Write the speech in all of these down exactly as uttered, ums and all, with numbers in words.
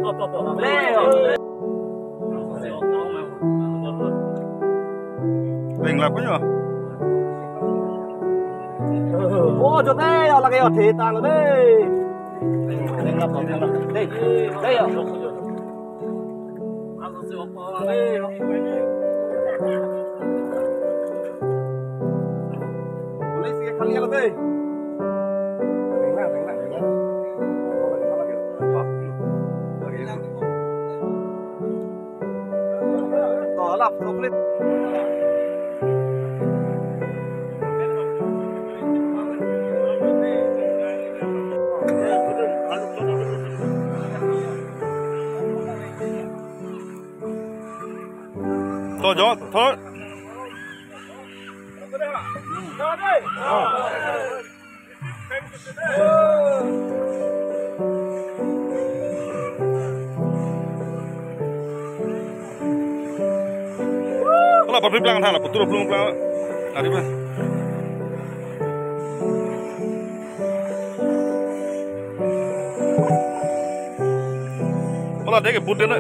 Dolo, dolo. Leo. Ring lapu nyo. Oh, jote, ya lagi ya, thitang dei. Dei, dei, ya. Boleh sih kali ya, dei. Ring lang, ring lang, ring lang. To jo, to. Hala, papriplang than, puturo plungplang. Ari ba. Hala, deke but dena.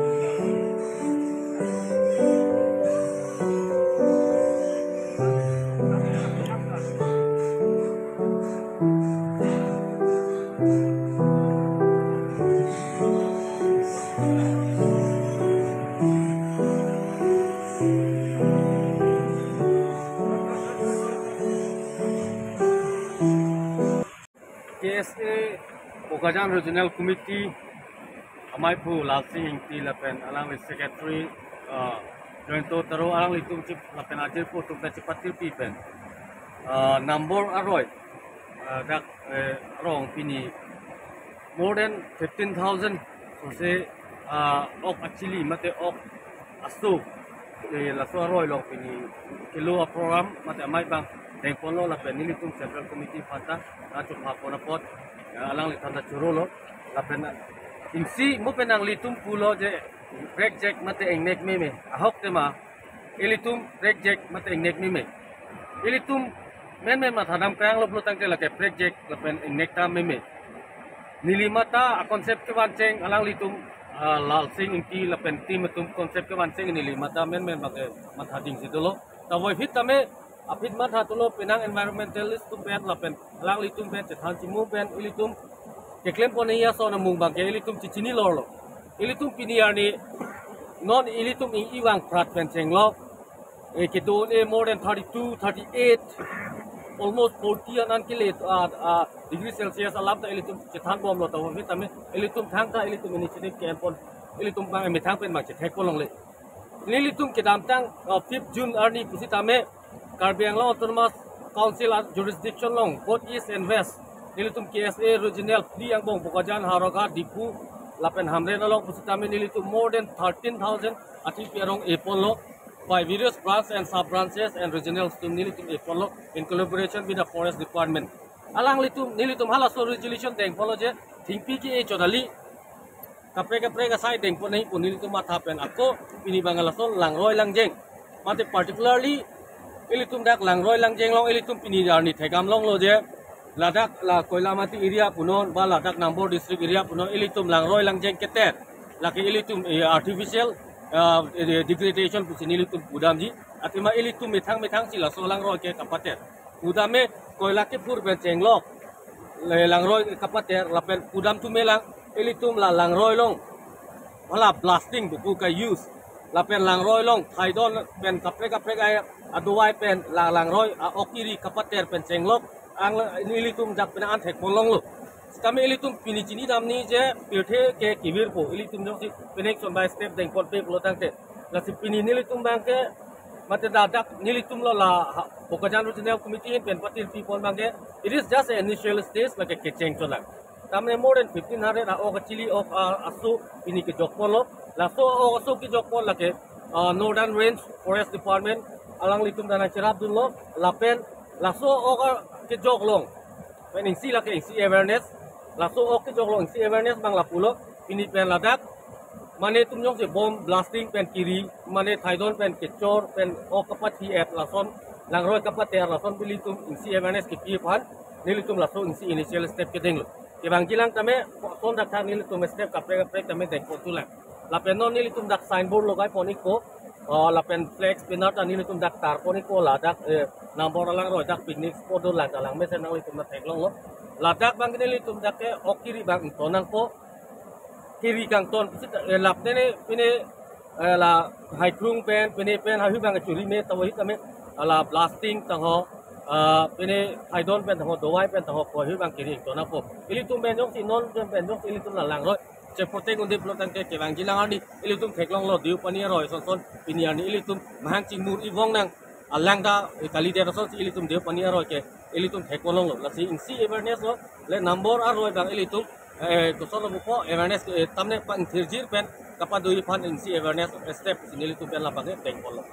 K S A Bokajan Regional Committee, amei aphu Lalsing Ingti lapen alangli secretary, ah, Joyanta Taro, alanglitum chip lapen ajir po atum ta chipatirpi pen, ah, number aroi, ah, dak, eh, arong pini more than fifteen thousand sose, ah, ok achili mate ok aso, eh, laso aroi along pini kelo aprogram mate amei abang dengponlo lapen nelitum Central Committee aphanta nangchepha pon apot, eh, alangliphan ta chorolo lapen, eh, isi mo pen nanglitum pulo je prekjak mate ingnek meme, ahok tema ilitum prekjak mate ingnek meme. Ilitum menmen mathadam kranglo pulo tangte lake prekjak lapen ingnek ta meme. Neli mata a-concept kevancheng alanglitum, ah, Lalsing Ingti lapen team atum concept kevancheng neli mata menmen bang ke mathading si dolo. Tangte aphi tame, aphi matha dolo penang environmentalist atum pen lapen alanglitum pen chethan chimu pen ilitum keklem pon ason amung bang ke ilitum chechini lorlo. Ilitum pini arni non ilitum i-, ivang prat pen chenglok. Eh, kedo-an eh more than thirty-two, thirty-eight, almost forty anan kele, ah, ah, degree Celsius alam ta ilitum chethan bomlo tangte aphi tame ilitum thangta ilitum initiative ke-en pon ilitum bang methang pen bang chethek pon longle. Nelitum kedamtang, ah, fifth June arni pusitame Karbi Anglong Autonomous Council at jurisdiction along both East and West nelitum K S A regional phli angbong Bokajan, Howraghat, Diphu lapen Hamren along pusitame nelitum more than thirteen thousand athengpi arong e ponlo by various branch and sub branches and regional atum nelitum e ponlo in collaboration with the forest department. Alanglitum nelitum halaso resolution dengponlo je thengpi ke-e chot kali, kaprek kaprek asai dengpon nangji pu nelitum matha pen ako pini bang lason langroi langjeng. Mate particularly ilitum dak langroi langjeng along ilitum pini arni thekdam longlo je ladak la Koilamati area punon ba ladak Nambor district area punon ilitum langroi langjeng keter. Lake ilitum, eh, artificial, ah, eh, degradation pusi nelitum pudamji. Athema ilitum methang methang si laso langroi ke kapater. Pudam me koila kephur pen chenglok le langroi kapater lapen pudam thume lang ilitum la langroi along hala blasting buku ka-use lapen langroi along thaidon pen kaprek kaprek ai adovai pen la langroi a-ok kiri kapater pen chenglok ang la-, nelitum dak pen an thek pon longlo. Tame ilitum pini chinidam nangji je pirthe ke kevirpo, ilitum jongsi pen action by step dengpon pe pulo tangte. Lasi pini nelitum bang ke mate ladak nelitum lo la ha, Bokajan Regional Committee ahin pen patirpi pon bang ke, it is just an initial stage, lake kecheng chot lang. Tamne more than fifteen hundred a-ok, chili ok, ah, aso pini kejokponlo. Laso ok aso kejokpon lake, ah, Northern Range Forest Department alanglitum ta nangcherapdunlo. Lapen laso ok kejok along pen isi lake isi awareness. Laso ok kejok along isi awareness abang lapulo. Pini pen ladak mane itum jongsi bomb blasting pen kiri, mane thaidon pen kechor pen ok kapathi-et lason, langroi kapater lason pen ilitum isi awareness kipi aphan nelitum laso isi initial step kedenglo. Kevangjilang tame, son dak tha nelitum step kaprek kaprek tame dengpon thulang. Lapen non nelitum dak signboard logaipon ikpo, ah, lapen flex banner ta nelitum dak tarpon ikpo, ladak, eh, number alangroi dak picnic spot dolang, ta langmesen nanglitum ta theklonglo. Ladak abang nelitum dak ke ok kiri abang ington nangpo. Kiri kangton, eh, lapen ne pine, eh, la haikrung pen, pine pen, haihui abang churi me, tawa hi tame, la blasting tangho, ah, pine thaidon pen tangho, dawai pen tangho, ko haihui abang kiri ington nangpo. Ilitum pen jongsi non pen jongsi ilitum la langroi cheprotect un-e pulo tangte kevangjilang arni ilitum theklonglo Deopani aroi son son pini arni ilitum mahang chingmur ivong nang alang ta, eh, kalidet asonsi ilitum Deopani aroi ke ilitum theklonglo. Lasi isi awareness lo, le number aroi abang ilitum, eh, koson lo buko awareness, eh, tamne pangthirjir pen kapado aphan isi awareness step si nelitum pen labang ke dengponlo.